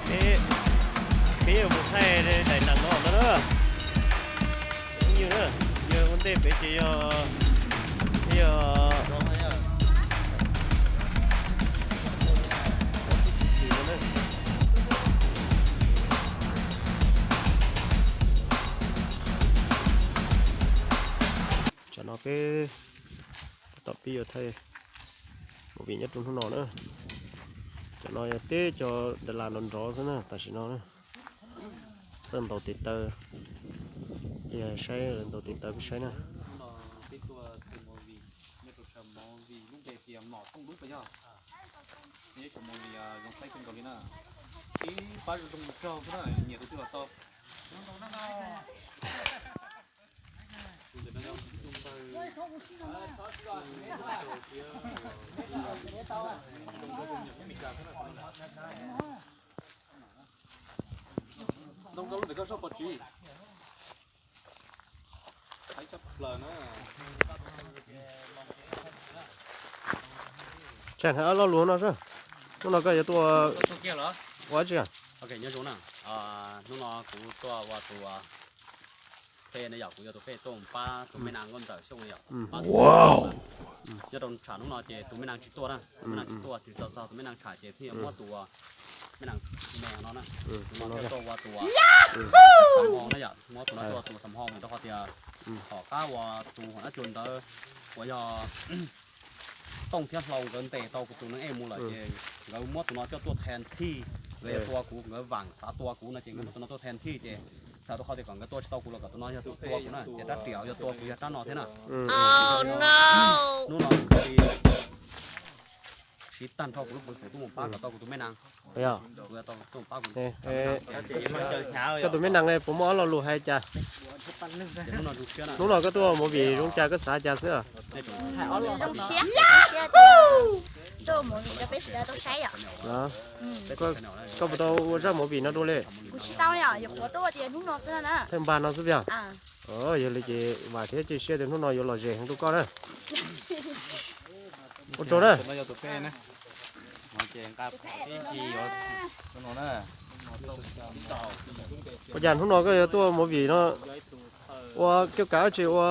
Peb, peb yuav mus thaij daim nees no ntag na. Phooj ywg na, yog ua ntej pem ces yog, yog Tsam no peb tab tom pib yuav thaij movie nyob rau hnub no na. Cov no yog teb cov dav las nrov nrov xwb na, tam sim no na. Txawj ntaus tes taw, saib ntaus tes taw peb saib na. Ntoo rau lub ntawm koj soj pom tsis? Tseem hais ob lo lus no seb, hnub no koj yuav tuaj ua dab tsi? Nyob zoo na, hnub no kuv tuaj ua tus phej na yom, kuv yuav tus phej tuaj mus pab tus me nas nkauj ntxawm Xyooj na yom. Nyob rau tsham hnub no ces tus me nas tsis tuaj na, tus me nas tsis tuaj, tsis tau txog tus me nas tsham ces thiaj yuav muab tus me nas me no na, tus no coj tuaj ua tus xam hoo na yom, muab tus no coj ua tus xam hoo rau qhov tias tom qab uas tus huam nab cua ntawd uas yog Tooj thiab Hlau nkawd ntes tau kuv tus neeg ej mus lawm ces nkawd muab tus no coj tuaj thas thij, nkawd yuav tua kuv, nkawd vaam xav tua kuv no ces nkawd muab tus no tuaj thas thij ces txhawm rau qhov tias kom nkawd tua tsis tau kuv los kom tus no yog tus tua kuv na ces rab riam yuav tua kuv yog rab no thiab na. Hnub no kuv siv tag nrho kuv lub peev xwm tuaj mus pab kom tau kuv tus me nas. Kuv yuav tau tuaj mus pab kuv. Koj tus me nas ne puas muaj ob lo lus hais cas? Hnub no koj tuaj movie zoo cas koj xav cas xwb? Zoo siab, zoo siab tuaj movie rau peb sawv daws tau saib yom. Koj puas tau ua zaj movie no dua li? Kuv tsis tau yom, yuav qhuav tuaj tias hnub no xwb na. Thawj npag no xwb yog? Yog li ces vam thiab cia siab tias hnub no yuav lom zem heev rau koj na. Ua tsaug na. Ua cas hnub no koj yuav tuaj movie no ua kiaj kav dab tsi, ua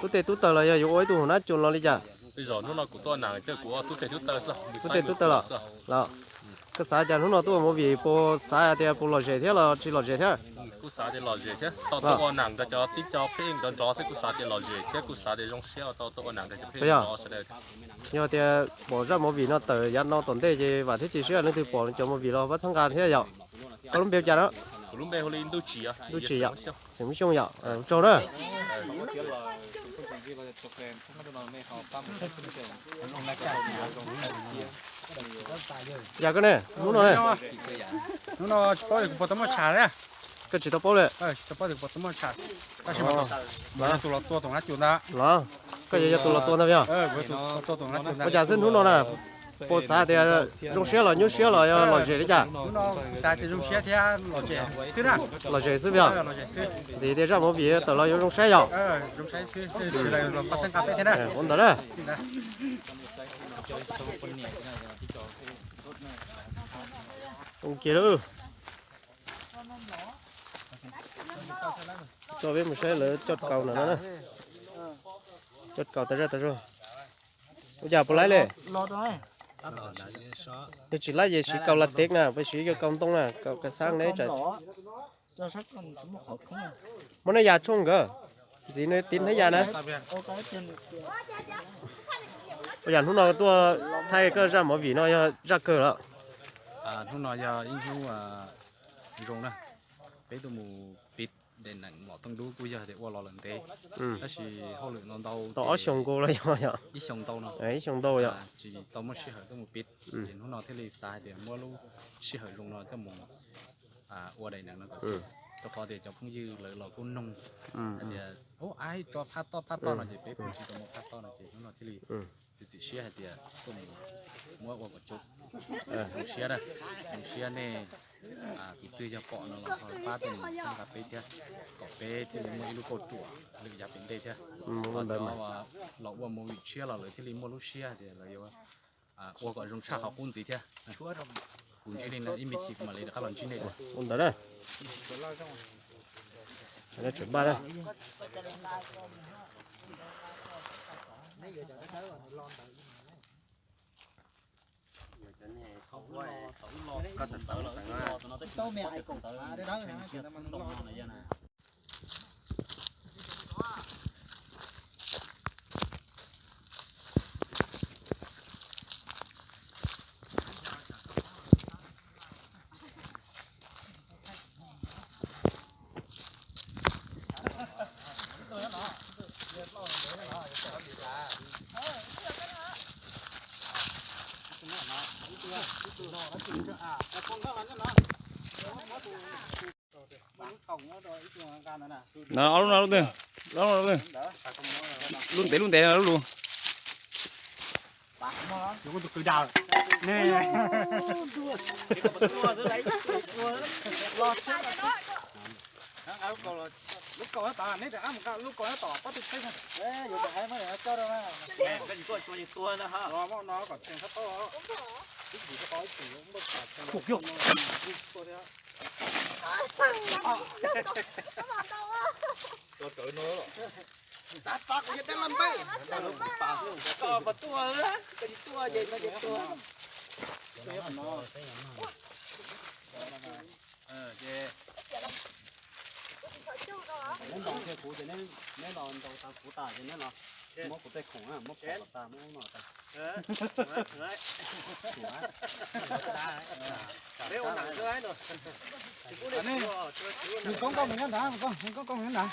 tub tej tub taws los yog yuav ua ib tug huam nab cua los li cas? Tej zaum hnub no kuv tuaj nas tej kuv ua tub tej tub taws xwb. Tub tej tub taws los? Los koj xav cas hnub no tuaj ua movie puas xav tias puas lom zem thiab los tsis lom zem thiab? Kuv xav tias lom zem thiab, tau tuaj ua nas rau cov tib co pheej nrov nrov xwb, kuv xav tias lom zem thiab kuv xav tias zoo siab tau tuaj ua nas rau cov pheej nrov sawv daws. Yog tias pom zaj movie no tawm yav no tom ntej ces vam thiab cia siab leej twg pom cov movie los pab txhawb nqa thiab yom. Koj lub npe hu cas no? Kuv lub npe hu li Ntuj Tsim, Ntuj Tsim yom, xeem Xyooj yom. Ua tsaug na. Yog koj ne, hnub no ne? Hnub no tsis paub kuv puas tau muaj tsham na. Koj tsis tau paub li? Tsis tau paub kuv puas tau muaj tsham, tab sis mas yog tus los tua tus nab cua ntag. Los, koj yog yog tus los tua ntag yog? Ua cas xwb hnub no na, puas xav tias zoo siab los nyuaj siab los yog lom zem li cas? Hnub no xav tias zoo siab thiab lom zem xwb na. Lom zem xwb yog? Ntxiv tias zaj movie tawm los yuav zoo saib yog? Ua ntawd na. Zoo kiag lawm. Tso peb mus saib lawv coj kaus ntawm no na. Coj kaus tas zaj tas zog. Ua cas puas laib li? Yog tsis laib ces siv kaus la tev na, peb siv coj kaus ntoo na, kaus kas xab ne tsam. Muab nej yas tshooj nkawd, ntxiv nws tiv neb yas na. Ua yam hnub no tuaj thaij koj zaj movie no yog zaj kawg los? Hnub no yog ib hnub zoo na, peb tuaj mus pib daim neem Mom Tooj Dub kuj yog tias ua los lawm ntev, tab sis hauj lwm no ntau tau ob xyoo nkaus los yog, ib xyoo ntau no, ib xyoo ntau yog tsis tau muaj sij hawm tuaj mus pib, ces hnub no thiaj li xav hais tias muab lub sij hawm zoo no coj mus ua daim neem no kom, rau qhov tias cov phooj ywg lawv los kuj noog hais tias ub, aib tso phab toj phab toj no ces peb kuj tsis tau muaj phab toj no ces hnub no thiaj li txiav txim siab hais tias tuaj mus muab ua kom zoo siab, zoo siab nej tus twg yog pom no los ho pab tuaj mus txhawb nqa peb thiab, kom peb thiaj li muaj ib lub kauj ruam lwm yav pem ntej thiab. Los cov los ua movie tshiab los lawv thiaj li muaj lub siab hais tias lawv yuav ua kom zoo tshaj qhov qub ntxiv thiab. Kuv ntsib nej ib me chim kuv mam li rov qab los ntsib nej dua. Ua ntawd na. No, ob lub no, lub twg? Lub no, lub twg? Lub ntev, lub ntev no, lub lus. Neb ntaus kuv ces neb los ntaus tas kuv tas ces neb los muab kuv tej khoom na, muab pov tas, muab ub no tas. Nws koob koj mus nyob nrad, nws koob koj mus nyob nrad.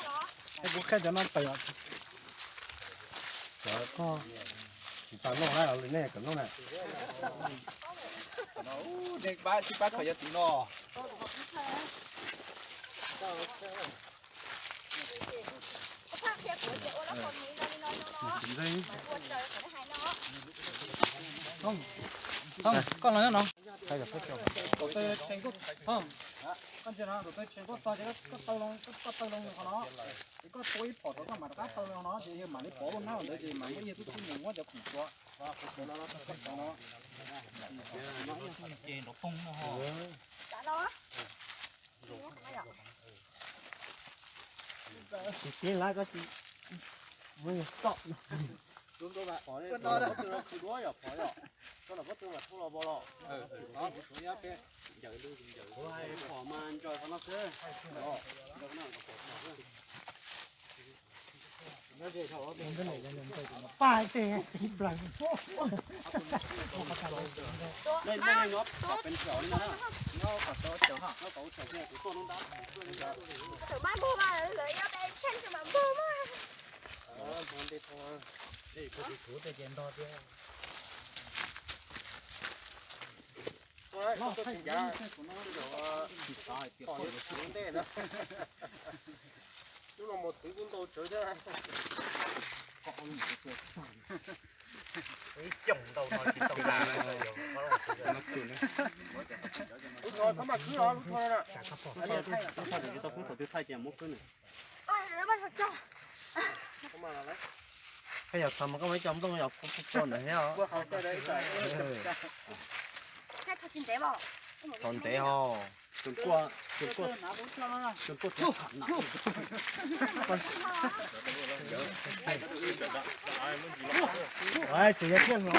Es kuv qhia cov no pem. Cov koj tsis tau noj na, nej kom noj na. Nej pab sib pab khaws cov txiv no. Koj los nyob no. Koj ntsia no, tus tw tsheej koj txog ces koj taw loo, koj taw loo qhov no, ces koj tua ib phom rau koj mam rov qab taw loo no ces yawg mam li pov lub hnab ntawd ces mam muab yawg tub tub mus muab cov khoom tua. Ces nrov poog no ho. Tsis tib lab koj tsis muab yawg txom. Phom mas ntsaws qhov no xwb. Paj tej tib plaws. Nej nyob pem sawv li no, nyob kom tau chaw, nyob kom ua chaw, kuv tuaj lub ntab. Tawm maj npog mas lawv yuav tsheej tsis mam npog mas. Kuv tus kuv tej ces ntog tiag. Lub no mus txwv kuj ntau tsawv thiab. Ib xyoos ntau no tsis tau. Lub no txhob maj khwb os, lub no na. Tsis tau khwb, thaum twg thaij ces muab khwb nws. Koj yog txog mas koj muab ib co nplooj yog kuj tso ntawd thiab os. Txog ntev os. Tsuas kuaj, tsuas kuaj, tsuas kuaj tsuas tham na. Ai, tsuas yog thiaj hloov na.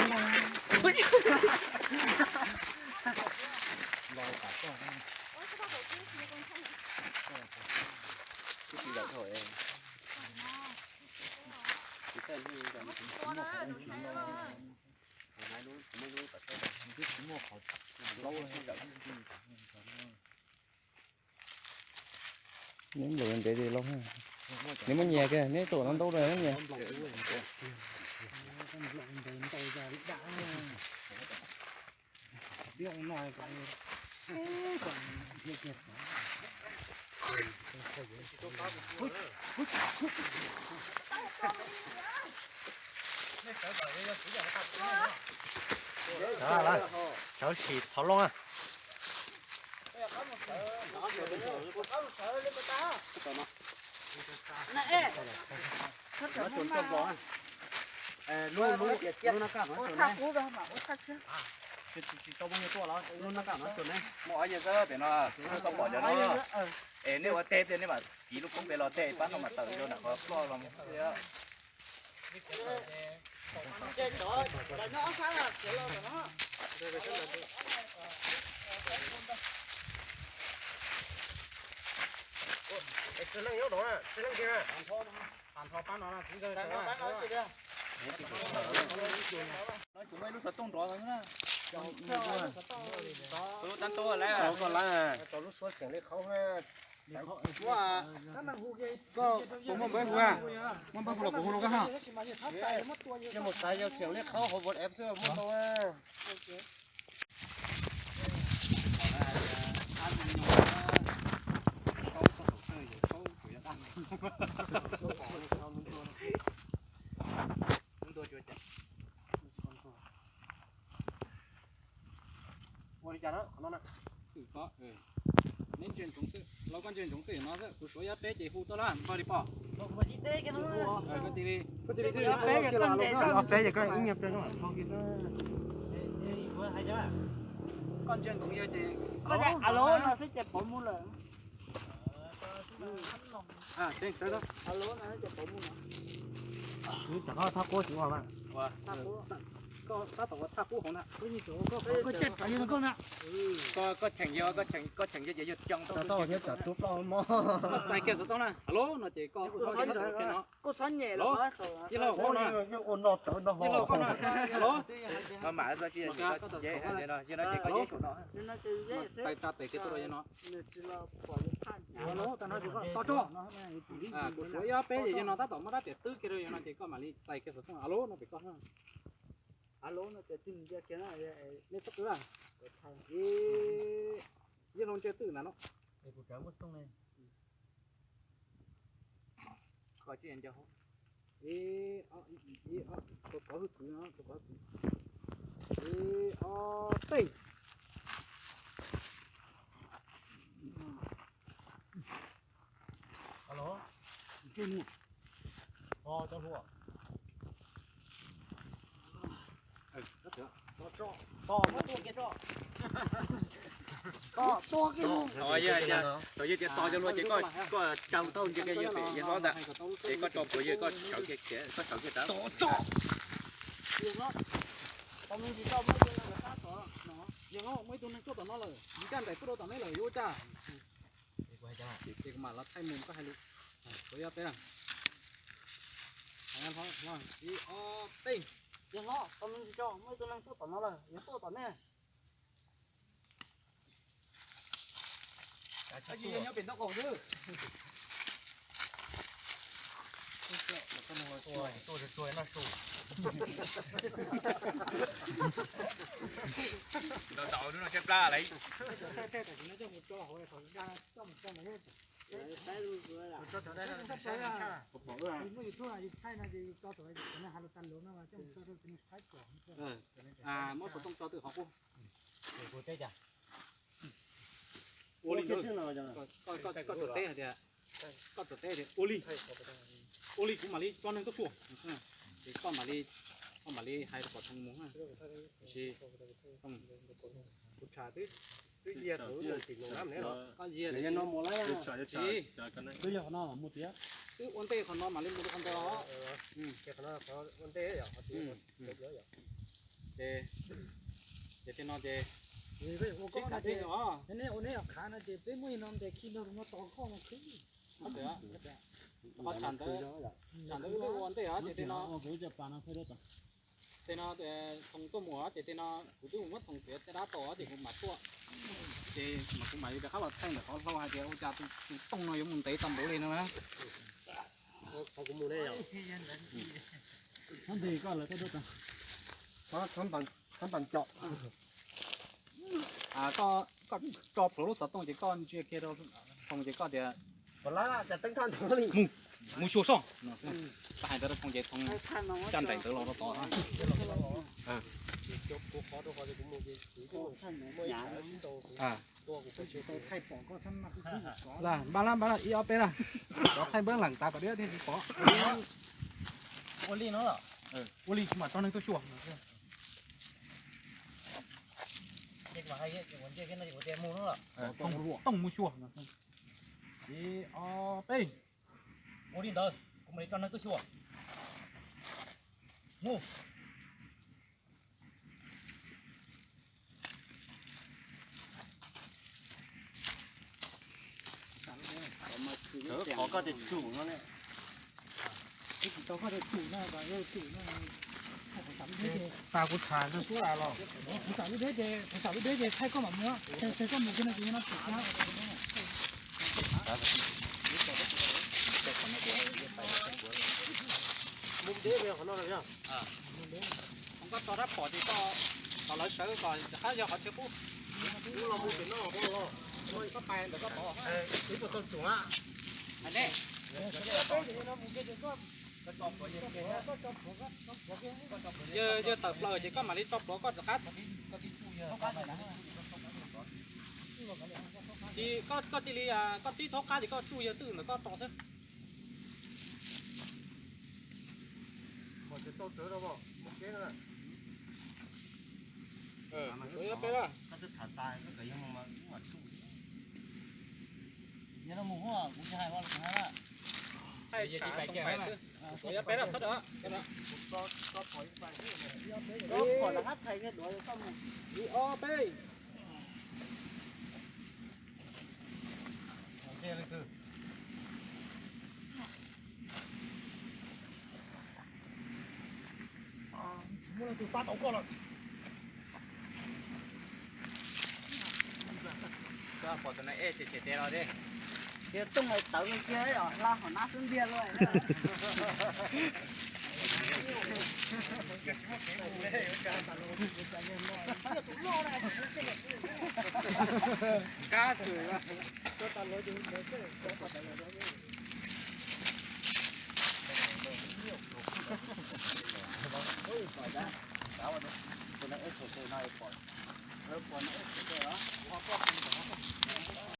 Neb nplawm ntev li lauj. Neb muab nyias kiag, neb tuaj no ntau lawm muab nyias. Sawv sim thov loo. Muaj ob yam xwb pem no, tau pom cov no. Es nej ua teb tiag nej mam kiv lub koob pem los teb pab no mam tawm yog nram qhov ploj los. Lub xov tooj nrov lawm na. Lub tab tob lawm. Koj lub xov xeem li qhov na. Koj puas muaj npawb hu a? Muaj npawb hu los kuv hu rau koj ha. Yeej mus xav yog xeem li qhov hauv WhatsApp xwb muaj tau. Ua li cas na qhov no na? Twm ko, neb ntsia ntsoov xwb, los koj ntsia ntsoov twm no xwb, kuv suav yab peb ces hu tau lawm, npog li pom. Koj cia li, koj cia li twb yab peb ces koj ib nyuag pliag zoo mam tho kiag xwb. Koj ntsia ntsoov yog ces, alo no xwb ces pov mus lawm. Tab tom ua thaj qub hauv na. Koj cheem yog, koj cheem yog ces yog coo tau thiab tsam tub ploj mog. Koj txais kiag xov tooj na, alo no ces koj hu no. Tij laug, alo. Tij laug, alo. Txais tsa tes kiag tuaj rau yog no. Alo, tag no ces koj tos tso. Kuv suav yab peb ces yog no tab tom muaj dab tiam twb kiag rau yog no ces koj mam li txais kiag xov tooj alo no pem koj. Alo no ces twb ntsia kiag na, nej txhob qw na. Yeej hlo ntsia twm ntawm no. Koj tsis nco, tus kov hwj kwv no, tus kov hwj kwv. Ib ob peb. Alo, cov hluas. Tos muab tua kiag tso. Tos tua kiag mus. Thaum yog tias tos cov hluas ces koj tsaug tau ntsia kiag yawg pem yawg hlob ntawd, ces koj tso plhuav yawg, koj sawv kiag, koj sawv kiag rawv. Tos tso. Yawg hlob, tau me ntsis tso, muaj ib tug neeg tuaj tom no lawm, yus caj nraim pub rau tom neb lawm yuav ua cas? Ces kuv mam los thaij mus koj hais lus. Kuv yog peb na. Ib ob peb. Yawg hlob, tau me ntsis tso, muaj ib tug neeg tuaj tom no lawm, yuav tuaj tom nej. Tsis yog nyob pem ntaub qaum xwb. Ntaus ntaus no tshaib plab lawm. Muab xov tooj tso twm qhov qub. Ua li ntawd. Koj tsuas teb hais tias, koj tsuas teb tias ua li, ua li kuv mam li tso neeg tuaj xyuas. Ces koj mam li, koj mam li hais rau kom tau mus. Tiam sis kuv tshav twb Twb yog qhov no mus tiag. Twb ua ntej qhov no mam li mus qhov ntawd os. Ces, ces tej no ces, ua koj no ces, nej ua neb qhav no ces peb muaj no ntes khi no mus tos koj no khwb. Qhov tsam ntawd, tsam ntawd wb twb ua ntej os ces tej no, tej no thoom tuaj mus os ces tej no kuv twb mus muab thoom txiav caj dab tau os ces kuv mam tuaj. Ces mas kuv mam li rov qab los thaij ntawm qhov hlau hais tias ua cas tus tooj no yuav mus ntev tau npaum li no na. Tso plhuav lub xov tooj ces koj ntsia kiag rau hoo ces koj tias, mus, mus xyuas soj. Koj hais ntawd rau hoo ces hoo caj nraim ntawd los rau tod. Npaj lawm, npaj lawm, ib ob peb lawm. Cov thaij npab lees tas kom dib thiaj tsis pom. Ua li no los? Ua li mam tso neeg tuaj xyuas. Tooj mus xyuas. Ib ob peb. Ua li ntawd kuv mam li tso neeg tuaj xyuas. Mus. Qhov koj tias tsum no ne. Tas kuv tham no suab los. Kuv xam lub deb ces, kuv xam lub deb ces thaij koj mam mus, thaij koj mus kiag no ces no tsum kiag. Mus deb qhov no. Koj tso rab phom ces koj kom lawv sawv kom rov qab yog qhov chaw pub. Koj pais ntawm koj tod. Ib puas tau tsum a. Hais ne. Yawg, yawg tawm plaws ces koj mam li tso plhuav koj rov qab. Ces koj, koj cia li, koj tib thaub qab ces koj tsuj yawg twj ntawm koj tos xwb. Thaij tshav too pais xwb. Suav yog peb lawm, thawj dawm. Ib ob peb. Muaj leej twg pab tau koj lawm. Koj pom tus no ej ces tshem tes los deb. Tias tooj hais tawv kiag os, hla hom nab xub ntiag luaj. Kab kws.